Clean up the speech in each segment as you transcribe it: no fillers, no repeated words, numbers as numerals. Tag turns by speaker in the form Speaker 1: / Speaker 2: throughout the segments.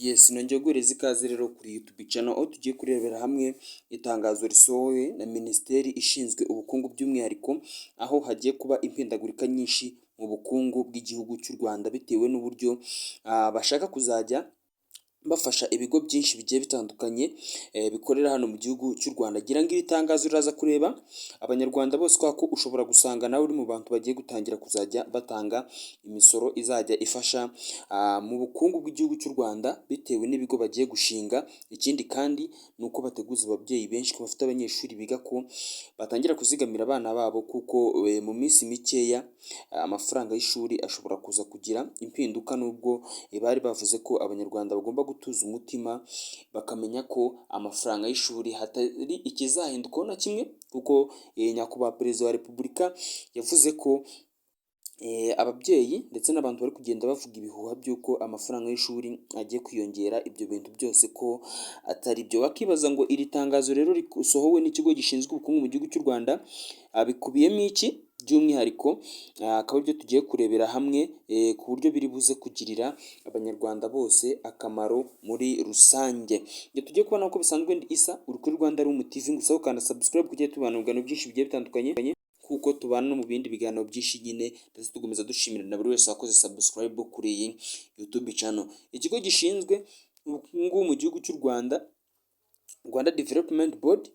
Speaker 1: Yes, nongeye guhereza ikaze rero kuri YouTube channel, aho tugiye kurebera hamwe itangazo risohowe na Minisiteri ishinzwe ubukungu, by'umwihariko aho hagiye kuba impindagurika nyinshi mu bukungu bw'igihugu cy'u Rwanda, bitewe n'uburyo bashaka kuzajya bafasha ibigo byinshi bigiye bitandukanye bikorera hano mu gihugu cy'u Rwanda. Gira ngo iri tangazo riraza kureba Abanyarwanda bose, kubera ko ushobora gusanga nawe uri mu bantu bagiye gutangira kuzajya batanga imisoro izajya ifasha mu bukungu bw'igihugu cy'u Rwanda, bitewe n'ibigo bagiye gushinga. Ikindi kandi ni uko bateguza ababyeyi benshi ko bafite abanyeshuri biga ko batangira kuzigamira abana babo, kuko mu minsi mikeya amafaranga y'ishuri ashobora kuza kugira impinduka, nubwo bari bavuze ko Abanyarwanda bagomba gutuza umutima, bakamenya ko amafaranga y'ishuri hatari ikizahindukaho na kimwe, kuko Nyakubahwa Perezida wa Repubulika yavuze ko ababyeyi ndetse n'abantu bari kugenda bavuga ibihuha by'uko amafaranga y'ishuri agiye kwiyongera, ibyo bintu byose ko atari byo. Wakibaza ngo iri tangazo rero risohowe n'ikigo gishinzwe ubukungu mu gihugu cy'u Rwanda bikubiyemo iki by'umwihariko? Akaba aribyo tugiye kurebera hamwe ku buryo biri buze kugirira Abanyarwanda bose akamaro muri rusange. Tugiye kubona uko bisanzwe. Ndi Isa, uri kuri Rwanda Room TV. Ngusaba gukanda subscribe kugira tubana mu biganiro byinshi bigiye bitandukanye, kuko tubana no mu bindi biganiro byinshi nyine, ndetse tukomeza dushimira na buri wese wakoze subscribe kuri iyi YouTube channel. Ikigo gishinzwe ubukungu mu gihugu cy'u Rwanda, Rwanda Development Board,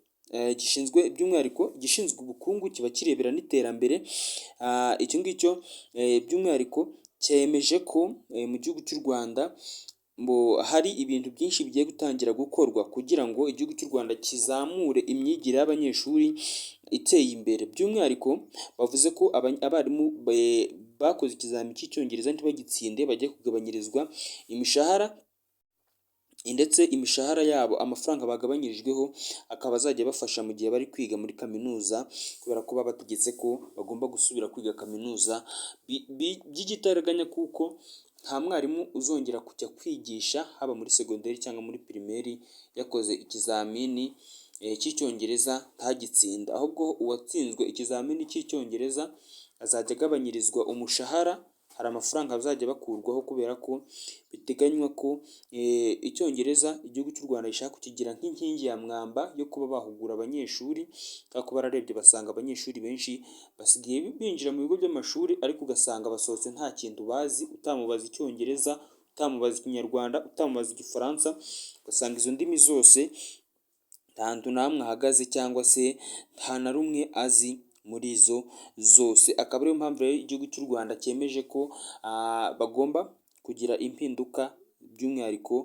Speaker 1: gishinzwe by'umwihariko gishinzwe ubukungu, kiba kirebera n'iterambere. Icyo ngicyo by'umwihariko cyemeje ko mu gihugu cy'u Rwanda ngo hari ibintu byinshi bigiye gutangira gukorwa kugira ngo igihugu cy'u Rwanda kizamure imyigire y'abanyeshuri iteye imbere. By'umwihariko bavuze ko abarimu bakoze ikizamini cy'Icyongereza ntibagitsinde bagiye kugabanyirizwa imishahara, ndetse imishahara yabo, amafaranga bagabanyirijweho akaba azajya abafasha mu gihe bari kwiga muri kaminuza, kubera ko babategetse ko bagomba gusubira kwiga kaminuza by'igitaraganya, kuko nta mwarimu uzongera kujya kwigisha haba muri segonderi cyangwa muri pirimeri yakoze ikizamini cy'Icyongereza ntagitsinde. Ahubwo uwatsinzwe ikizamini cy'Icyongereza azajya agabanyirizwa umushahara, hari amafaranga azajya bakurwaho, kubera ko biteganywa ko Icyongereza igihugu cy'u Rwanda gishaka kukigira nk'inkingi ya mwamba yo kuba bahugura abanyeshuri, kubera ko bararebye basanga abanyeshuri benshi basigaye binjira mu bigo by'amashuri ariko ugasanga basohotse nta kintu bazi. Utamubaza Icyongereza, utamubaza Ikinyarwanda, utamubaza Igifaransa, ugasanga izo ndimi zose nta hantu na hamwe ahagaze cyangwa se nta na rumwe azi muri izo zose. Akaba ariyo mpamvu rero igihugu cy'u Rwanda cyemeje ko bagomba kugira impinduka by'umwihariko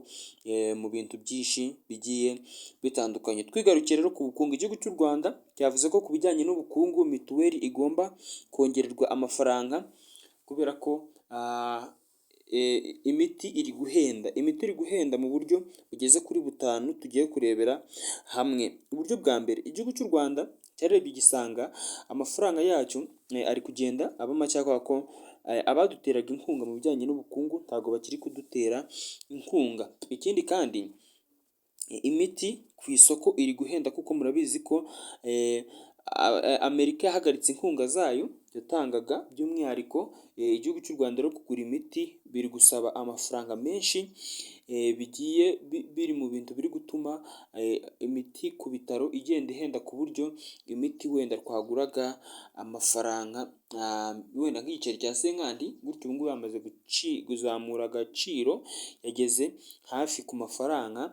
Speaker 1: mu bintu byinshi bigiye bitandukanye. Twigarukiye rero ku bukungu, igihugu cy'u Rwanda cyavuze ko ku bijyanye n'ubukungu mituweli igomba kongererwa amafaranga, kubera ko imiti iri guhenda. Imiti iri guhenda mu buryo bugeze kuri butanu tugiye kurebera hamwe. Uburyo bwa mbere, igihugu cy'u Rwanda cyarebye gisanga amafaranga yacyo ari kugenda aba make, kubera ko abaduteraga inkunga mu bijyanye n'ubukungu ntabwo bakiri kudutera inkunga. Ikindi kandi, imiti ku isoko iri guhenda, kuko murabizi ko Amerika yahagaritse inkunga zayo yatangaga. By'umwihariko igihugu cy'u Rwanda rero kugura imiti biri gusaba amafaranga menshi, bigiye biri mu bintu biri gutuma imiti ku bitaro igenda ihenda, ku buryo imiti wenda twaguraga amafaranga wenda nk'igiceri cya cinquante gutyo, ubu ngubu yamaze kuzamura agaciro, yageze hafi ku mafaranga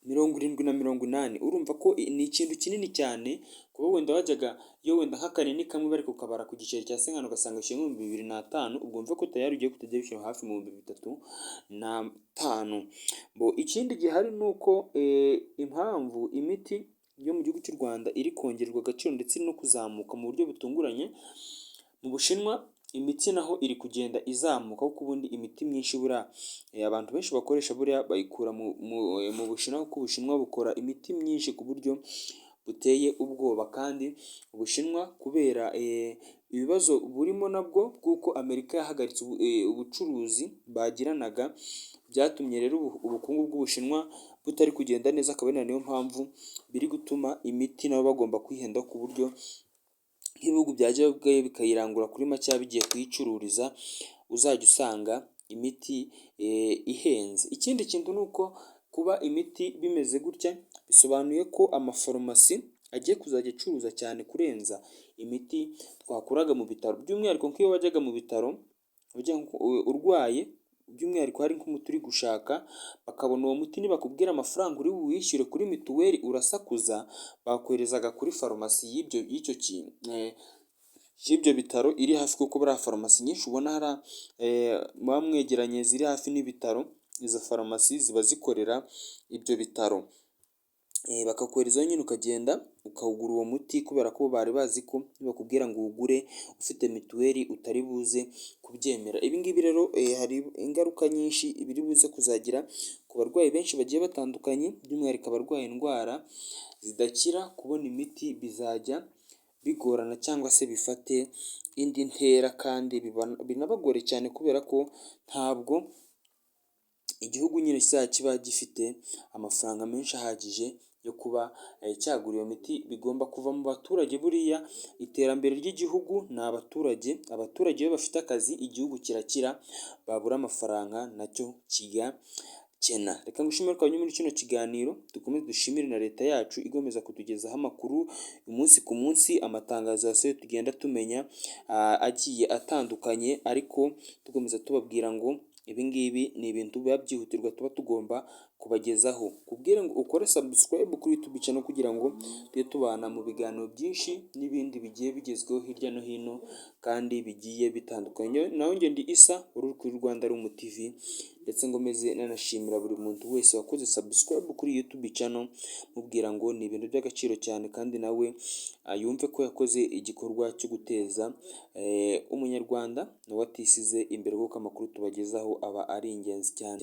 Speaker 1: 70 na 80. Urumva ko ni ikintu kinini cyane kuba wenda wajyaga iyo wenda nk'akanini kamwe bari kukabara ku giceri cya cinquante, ugasanga wishyuye nk'ibihumbi 2.5, ubwo wumve ko tayari ugiye kutajya wishyura hafi mu 3500. Ikindi gihari ni uko impamvu imiti yo mu gihugu cy'u Rwanda iri kongererwa agaciro ndetse no kuzamuka mu buryo butunguranye, mu Bushinwa imiti naho iri kugenda izamuka, kuko ubundi imiti myinshi buriya abantu benshi bakoresha buriya bayikura mu Bushinwa, kuko Ubushinwa bukora imiti myinshi ku buryo buteye ubwoba. Kandi Ubushinwa, kubera ibibazo burimo nabwo bw'uko Amerika yahagaritse ubucuruzi bagiranaga, byatumye rero ubukungu bw'Ubushinwa butari kugenda neza, akaba ari niyo mpamvu biri gutuma imiti nabo bagomba kwihenda, ku buryo nk'ibihugu byajyayo bikayirangura kuri make bigiye kuyicururiza, uzajya usanga imiti ihenze. Ikindi kintu ni uko kuba imiti bimeze gutya bisobanuye ko amafarumasi agiye kuzajya acuruza cyane kurenza imiti twakuraga mu bitaro. By'umwihariko nk'iyo wajyaga mu bitaro urwaye, by'umwihariko hari nk'umuti uri gushaka, bakabona uwo muti, nibakubwira amafaranga uri buwishyure kuri mituweli urasakuza, bakoherezaga kuri farumasi y'ibyo y'icyo kintu y'ibyo bitaro iri hafi, kuko buriya farumasi nyinshi ubona hari muba mwegeranye ziri hafi n'ibitaro, izo farumasi ziba zikorera ibyo bitaro, bakakoherezayo nyine ukagenda ukawugura uwo muti, kubera ko bari bazi ko nibakubwira ngo uwugure ufite mituweli utari buze kubyemera. Ibi ngibi rero hari ingaruka nyinshi biri buze kuzagira ku barwayi benshi bagiye batandukanye, by'umwihariko abarwaye indwara zidakira. Kubona imiti bizajya bigorana cyangwa se bifate indi ntera, kandi binabagore cyane, kubera ko ntabwo igihugu nyine kizajya kiba gifite amafaranga menshi ahagije yo kuba cyagura iyo miti. Bigomba kuva mu baturage. Buriya iterambere ry'igihugu ni abaturage. Abaturage iyo bafite akazi, igihugu kirakira, babura amafaranga nacyo kigakena. Reka ngushimire ko muri kino kiganiro, dukomeze dushimire na leta yacu ikomeza kutugezaho amakuru umunsi ku munsi, amatangazo yasohoye tugenda tumenya agiye atandukanye, ariko dukomeza tubabwira ngo ibi ngibi ni ibintu biba byihutirwa tuba tugomba kubagezaho. Kubwire ngo ukore subscribe kuri YouTube channel kugira ngo tujye tubana mu biganiro byinshi n'ibindi bigiye bigezweho hirya no hino kandi bigiye bitandukanye. Naho njye ndi Isa uri kuri Rwanda Room TV, ndetse ngomeze nanashimira buri muntu wese wakoze subscribe kuri YouTube channel, mubwira ngo ni ibintu by'agaciro cyane, kandi nawe yumve ko yakoze igikorwa cyo guteza umunyarwanda nawe atisize imbere, kuko amakuru tubagezaho aba ari ingenzi cyane.